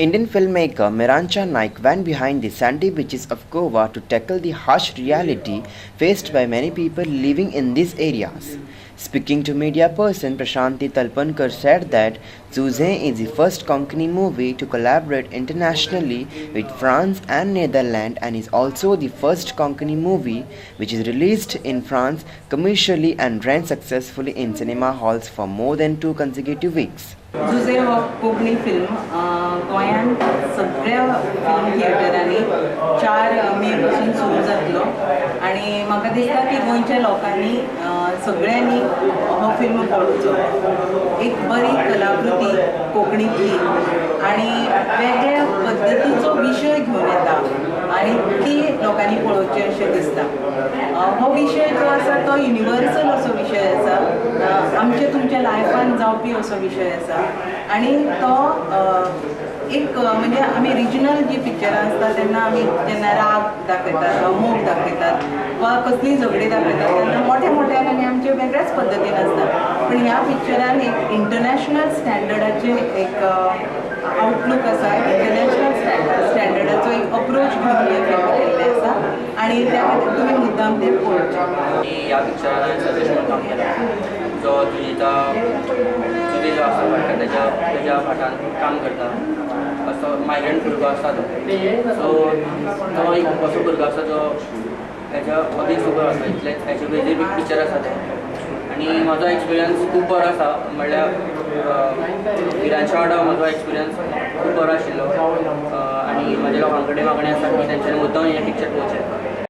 Indian filmmaker Mirancha Naik went behind the sandy beaches of Goa to tackle the harsh reality faced by many people living in these areas. Speaking to media person Prashanti Talpankar said that Zuze is the first Konkani movie to collaborate internationally with France and Netherlands and is also the first Konkani movie which is released in France commercially and ran successfully in cinema halls for more than 2 consecutive weeks. Jose हो Konkani film गोंयांत सगळ्या film थिएटरांनी 4 मे पासून सुरू जातलो आनी म्हाका दिसता की गोंयच्या लोकांनी, सगळ्यांनी हो फिल्म पळोवचो. एक बरी कलाकृती कोंकणीतली आनी वेगळ्या पद्दतीचो विशय घेवन येता आनी ती लोकांनी पळोवची अशें दिसता. हो विशय जो आसा तो युनिवर्सल असो विशय आसा. आमच्या तुमच्या लायफान जावपी असो विशय आसा आनी तो एक म्हणजे आमी रिजनल जी पिक्चरां आसता तेन्ना आमी जेन्ना राग दाखयतात वा मोग दाखयतात वा कसलीं झगडीं दाखयतात तेन्ना मोठ्या मोठ्यान आनी आमचे वेगळ्याच पद्दतीन आसता, पण ह्या पिक्चरान एक इंटरनॅशनल स्टँडर्डाचे एक आउटलूक आसा. इंटरनॅशनल स्टँडर्डाचो एक अप्रोच घेवन हें फिल्म केल्लें आसा आनी त्या खातीर तुमी मुद्दाम तें पळोवचें. आनी ह्या पिक्चरान हांवें सजेस्ट म्हणून काम केलां. जो तुजेचा तुजे जो आसा भाटकार, तेज्या भाटान काम करता. असो मायग्रंट भुरगो आसता तो. सो तो एक असो भुरगो आसा जो हेज्या अदीक सुपर आसा. इतले हेजे बेजीक पिक्चर आसा तें आनी म्हजो एक्सपिरियन्स खूब बरो आसा. म्हणल्यार विरांच्या वांगडा म्हजो एक्सपिरियन्स खूब बरो आशिल्लो आनी म्हज्या लोकां कडेन मागणें आसा की तेंच्यांनी मुद्दम हें पिक्चर पळोवचें.